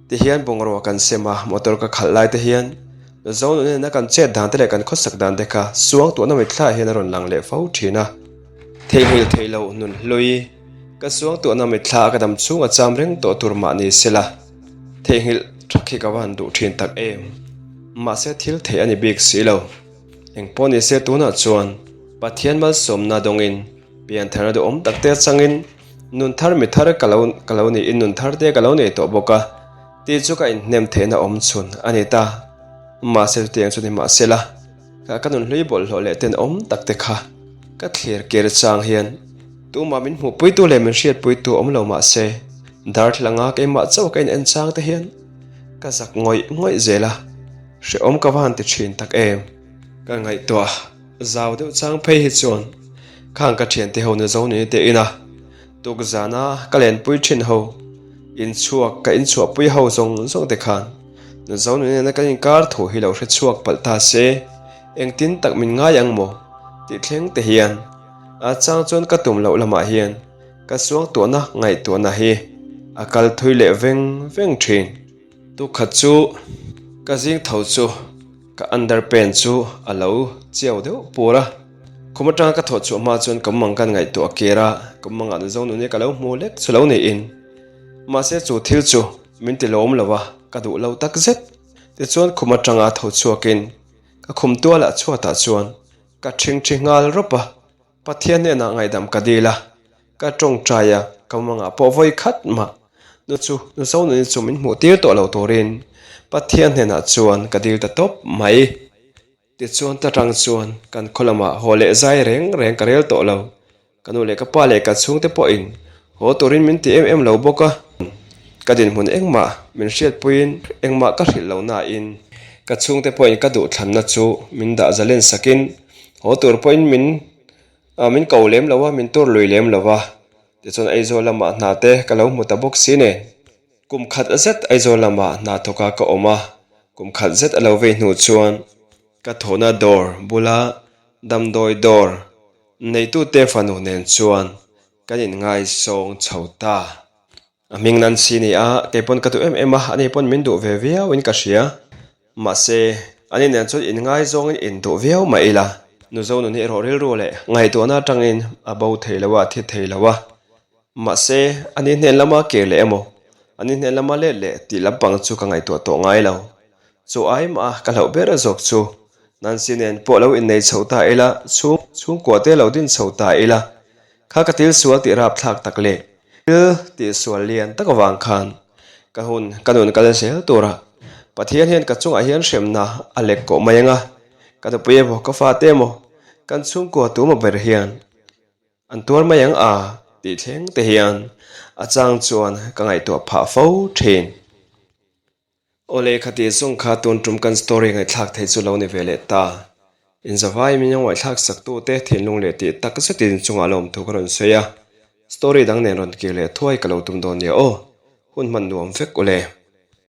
S1: tihian bungrua kan sem a, motor ka khalh lai te hian Zo nunena kan chet dan te leh kan khawsak dan te kha suangtuahna mitthla hian a rawn lang leh fo thin a. Theihnghilh theih loh nun hlui ka suangtuahna mitthla a ka dam chhung a cham reng tawh tur mah ni sela, theihnghilh thak hi ka va han duh thin tak em. Mahse thil theih a ni bik si lo. Engpawh ni se tunah chuan. Pathian malsawmna dawngin piantharna duhawm tak te changin nun thar mi thar ka lo ka lo niin nun thar te ka lo nei tawh bawk a tih chu ka inhnem theihna awm chhun a ni ta. Mahse chutiang chu ni mahsela ka ka nun hlui bawlhhlawh leh tenawm tak te kha ka thlir kir chang hian tumah min hmuhpuitu leh min hriatpuitu awm lo mahse darthlanga keimah chauh ka in en chang te hian ka zak ngawih ngawih zel a, hrehawm ka va han ti thin tak em. Ka ngaihtuah zau deuh chang phei hi chuan khang ka thiante ho na zo ni te ina tukzana ka lenpui thin ho inchhuak ka inchhuahpui ho zawng zawng te khan na zo ni nena kan inkar thu hi lo hre chhuak palh ta se engtin tak min ngai ang maw tih thleng te hian a chang chuan ka tum loh lamah hian ka suangtuahna ngaihtuahna hi a kal thui leh veng veng thin. Tukhat chu ka zing tho chu ka underpant chu a lo chiau deuh pur a, khum atanga ka thawh chhuah hma chuan ka mumang kan ngaihtuah kir a, ka mumangah Mizo nuni ka lo hmu lek chu lo niin. Mahse chu thil chu min ti lawm lo a, ka duh lo tak zet. Tichuan khum atanga tho chhuakin ka khum tualah chhuatah chuan ka ṭhingṭhi nghal rawp a, Pathian hnenah ngaihdam ka dil a, ka tawngtai a, ka mangah pawh vawi khat mah nu chu nu zo nuni chu min hmuh tir tawh lo turin Pathian hnenah chuan ka dil ta tawp mai. Tichuan ta tang chuan kan khaw lamah haw leh zai reng reng ka rel tawh lo. Ka nu leh ka pa leh ka chhungte pawhin haw turin min ti em em lo bawk a, ka dinhmun engmah min hriatpuiin engmah ka hrilh lo nain ka chhungte pawhin ka duhthlanna chu min dah zalen sakin Haw tur pawhin min ah min ko lem lo a, min tur lui lem lo a. Tichuan Aizawl lamah hna te ka lo hmu ta bawk si nen. Kum khat zet Aizawl lamah hna thawk a ka awm a, kum khat zet a lo vei hnu chuan ka thawhna dawr bula damdawi dawr neitute fanu nen chuan kan inngaisawng chho ta. A hming Nancy ni a, kei pawn ka duh em em a, ani pawn min duh ve viau in ka hria. Mahse, ani nen chuan inngaizawngin induh viau mah ila, Nuzo nun hi erawh rilru leh ngaihtuahna atangin a bo thei lo a, a thi thei lo a. Mahse, ani hnen lama kir leh emaw, ani hnen lama let leh tih lampang chu ka ngaihtuah tawh ngai lo. Chu ai mah a ka hlauh ber zawk chu Nancy nen pawh lo innei chho ta ila, chhung chhungkua te lo din chho ta ila, Kha ka til sual tih rapthlak tak leh thil tih sual lian tak avang khan ka hun ka nun kal zel tura Pathian hian ka chungah hian hremna a lek kawh mai anga, ka nupui emaw ka fate emaw kan chhungkua tuma ber hian an tuar mai ang a tih thleng te hian a chang chuan ka ngaihtuah phah fo thin. Awle khati zawng kha tun tum kan story ngaihthlak thei chu lo ni ve leh ta. Inzavai min lo ngaihthlak sak tu te thinlung leh tih tak zetin chungah lawmthu ka rawn sawi a. Story dang nen rawn kir leh thuai ka lo tum dawn nia aw. Hun hman nuam vek ule.